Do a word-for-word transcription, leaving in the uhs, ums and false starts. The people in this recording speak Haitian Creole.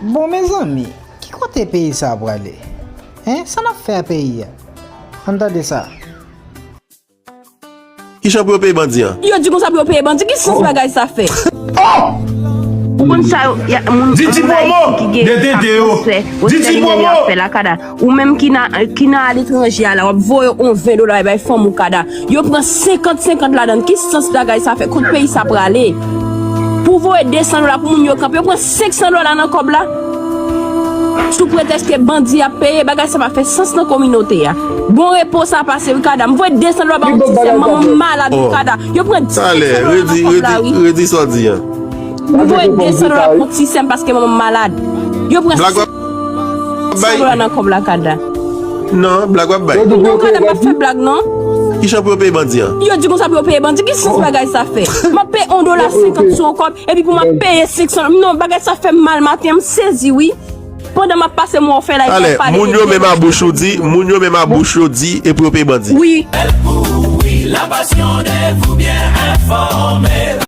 Bon, mezanmi, ki kote peyi sa a prale? Hein? Sa n ap fè a peyi a? Ann tande sa. Kijan pou yo peye bandi an? Yo di konsa pou yo peye bandi, ki sans bagay sa fè? Ou konn sa yo, moun an Ayiti ki gen ka fransè, yo di se li menm y ap fè lakada. Ou menm ki nan ki nan aletranje a la, w ap voye yon ven dola bay fanm ou kada. Yo pran senkant senkant ladan l. Ki sans bagay sa fè? Kot peyi sa prale? Pou voye de san dola pou moun yo kanpe, yo pran senk san dola nan kòb la. Sou pretèks ke bandi ap peye, bagay sa pa fè sans nan kominote a. Bon repo sa pase wi kada. M voye de san dola ba yon ti sè m, manman m malad wi kada. Yo pran senk san dola nan kòb la wi. Redi sa w di an. M voye de san dola pou ti sè m paske manman m malad. Yo pran senk san dola nan kòb la kada. Non, blag w ap bay. Non, kada m pa fè blag non. Kijan pou yo peye bandi an? Yo di konsa pou yo peye bandi, ki sans bagay sa fè? M ap peye yon dola senkant sou yon kòb, epi pou m ap peye senk san. Non, bagay sa fè m mal maten an, m sezi wi. Pandan m ap pase m wè w fè live la, w ap pale de bandi. Moun yo menm a bouch ou di, moun yo menm a bouch yo di, e pou yo peye bandi. Wi. Bèl kou wi, la passion de vous bien informé.